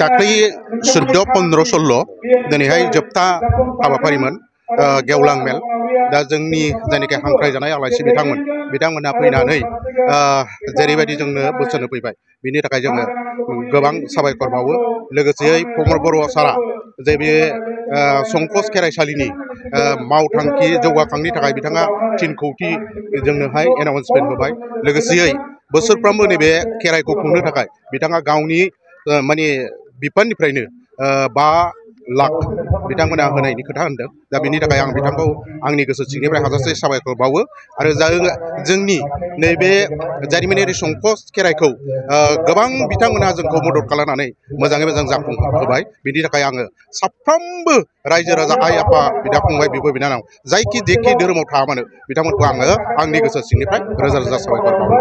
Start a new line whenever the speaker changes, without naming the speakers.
दाख्लै 14-15 दिनैहाय जोबथा हाबाफारिमोन गेवलां मेल दा जोंनि जायनाखि हांख्रायजानाय आलासि बिथांमोनहा फैनानै जेरैबायदि जोंनो बोसोन होफैबाय बिनि थाखाय जोङो गोबां साबायखर बावो लोगोसेयै प्रमद बर' सारा जे बे संकस खेराइसालिनि मावथांखि जौगाखांनि थाखाय बिथाङा 3 कौटि जोंनोहाय एनाउन्समेन्ट होबाय लोगोसेयै बोसोरफ्रोमबो नैबे खेराइखौ खुंनो थाखाय बिथाङा गावनि माने बिफाननिफ्रायनो 5 लाख बिथांमोना होनायनि खोथा होनदों दा बिनि थाखाय आं बिथांखौ आंनि गोसो सिंनिफ्राय हाजासे साबायखर बावो आरो जोंनि नैबे जारिमिनारि संकस खेराइखौ गोबां बिथांमोनहा जोंखौ मदद खालामनानै मोजाङै मोजां जाफुंहोबाय बिनि थाखाय आङो साफ्रोमबो रायजो राजा आइ आफा बिदा फंबाय बिब' बिनानाव जायखि जेखि धोरोमाव थाया मानो बिथांमोनखौ आङो आंनि गोसो सिंनिफ्राय रोजा रोजा साबायखर बावो।